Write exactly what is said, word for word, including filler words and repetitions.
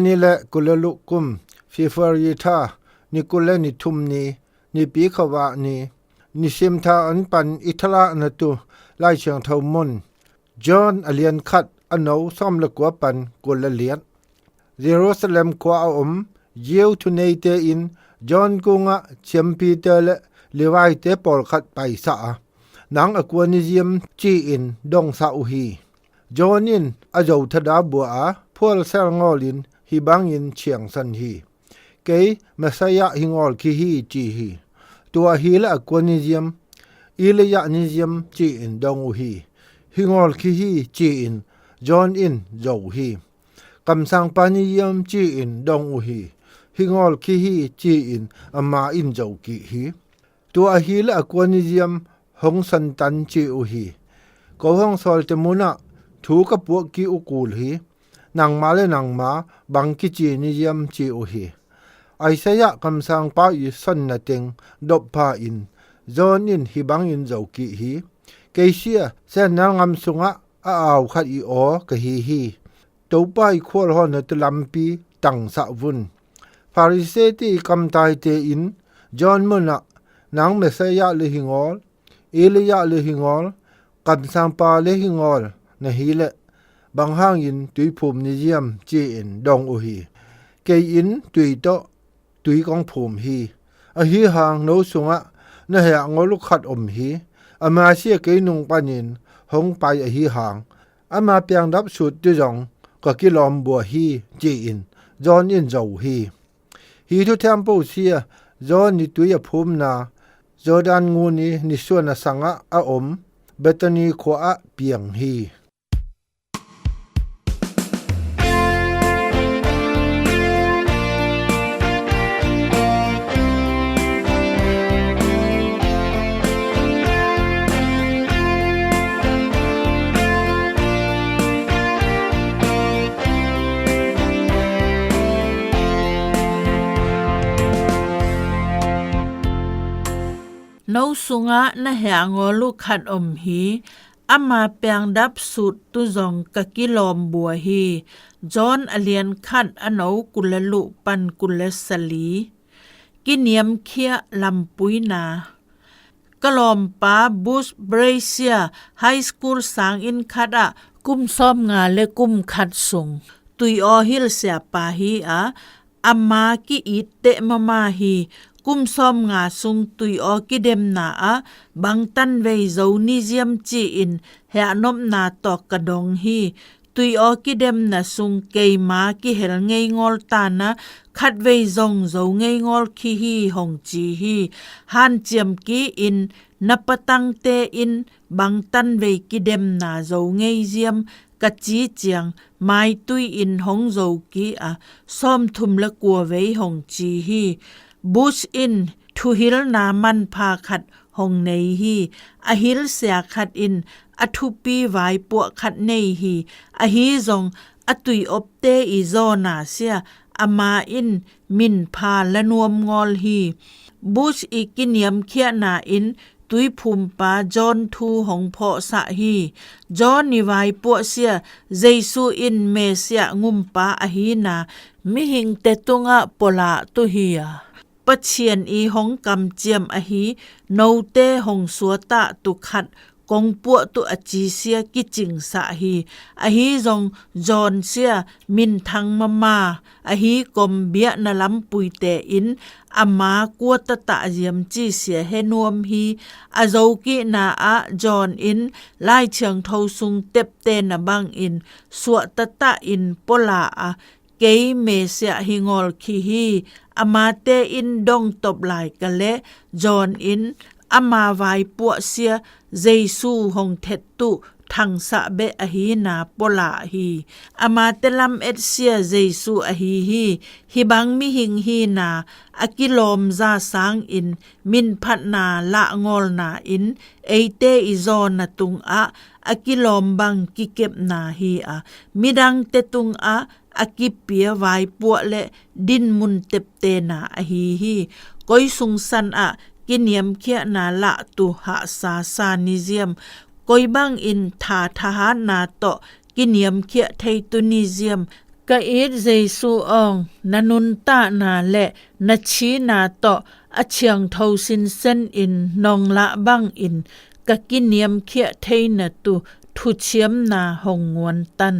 Ni le kul le luh kum, February tha, ni kul le ni thum ni, Nipi khuavak ni, nisim tha an pan i thalakna tu Lai Siangtho mun. John a lian khat, a no sawm le kua pan kul le lian. Jerusalem khua a om Jew thuneite in John kungah siampite le Levite pawlkhat paisah a, nang a kua ni ziam ci-in dongsah uh hi. John in a zo thada bua a, phualsel ngawlin hih bangin ciangsan hi. Kei Messiah hi ngawl khi hi ci hi. Tua hi le a kua ni ziam, Elijah ni ziam ci-in dong uh hi. Hi ngawl khi hi ci-in John in zo uh hi. Kamsangpa ni ziam ci-in dong uh hi. Hi ngawl khi hi ci-in ama in zo kih hi. Tua ahi le a kua ni ziam hong santan ci uh hi. Ko hong sawlte munah thu ka puak kih uh kul hi. Nangma le nangma bang kici ni ziam ci uh hi. Isaiah kamsangpa i sonna teng dop pha in John in hih bangin zo kih hi. Kei sia, sennal ngam sungah a au khat i aw ka hi hi. Topa i khualhawnna tu lampi tangsah vun. Pharisee-te i kamtaite in John munah, nang Messiah le hi ngawl, Elijah le hi ngawl, kamsangpa le hi ngawl na hi le, bang hangin tuiphum ni ziam ci-in dong uh hi. Kei in tui tawh tui kong phum hi. Ahi hang no sungah na heh ngawl uh khat om hi. Ama sia kei nung panin hong pai ahi hang, ama piangdap sut tu zong ka kilawm bua hi ci-in John in zo uh hi. Hih thu thiampo sia John i tui a phumna Jordan ngun i nisuan a sangah a om Bethany khua ah piang hi. No sungah na heh ngawl uh khat om hi. Ama piangdap sut tu zong ka kilawm bua hi. John a lian khat, a no kul le luh pan kul le sali. Kiniamkhiah lampuina. Ka lawmpa Bush Brazier High School sanginn khat ah kum sawmnga le kum khat sung tui aw hilh siapa hi a, ama ki-it teh mama hi. Kum sawmnga sung tui aw kidemna ah bang tanvei zo ni ziam ci-in heh nopna tawh ka dong hi. Tui aw kidemna sung keima kihel ngei ngawl tan a, khatvei zong zo ngei ngawl khi hi hong ci hi. Hanciam kih in, na patangte in bang tanvei kidemna zo ngei ziam ka ci ciang, maitui in hong zo kih a, sawmthum le kua vei hong ci hi. Bush in thuhilna manpha khat hong nei hi. A hilhsia khat in a thupi vaipuak khat nei hi. Ahi zong a tui opte i zawna sia ama in minpha la nuam ngawl hi. Bush i kiniamkhiahna in tuiphumpa John thu hong phawhsah hi. John i vaipuah sia Jesu in Messiah ngumpa ahina mihingte tungah pualah tu hi a, Pathian i hong kamciam ahi note hong suatah tu khat kong puah tu a ci sia kicingsah hi. Ahi zong John sia minthang mama ahi kom biakna lampuite in ama kua tatah ziam ci sia he nuam hi. A zokihna ah John in Lai Thiangtho sung teptena bangin suah tatah in pualah a, kei Messiah hi ngawl khi hi. Amate in dongtop lai ka leh John in ama vaipuah sia Jesu hong thet tu thangsah beh ahina pualah hi. Amate lamet sia Jesu ahi hi. Hih bang mihing hina a kilawm za sangin minphatna lah ngawlna in eite i zawna tungah a kilawm bang kikepna hi a, midangte tungah a kipia vaipuah le dinmun teptena ahi hi. Koi sungsan ah kiniamkhiahna lah tu hahsa sa ni ziam, koi bangin tha thahatna tawh kiniamkhiah thei tu ni ziam, Ka it Jesu aw, na nuntakna le na thina tawh a thiangtho sinsenin nong lah bangin ka kiniamkhiat theina tu thuciamna hong nguantan.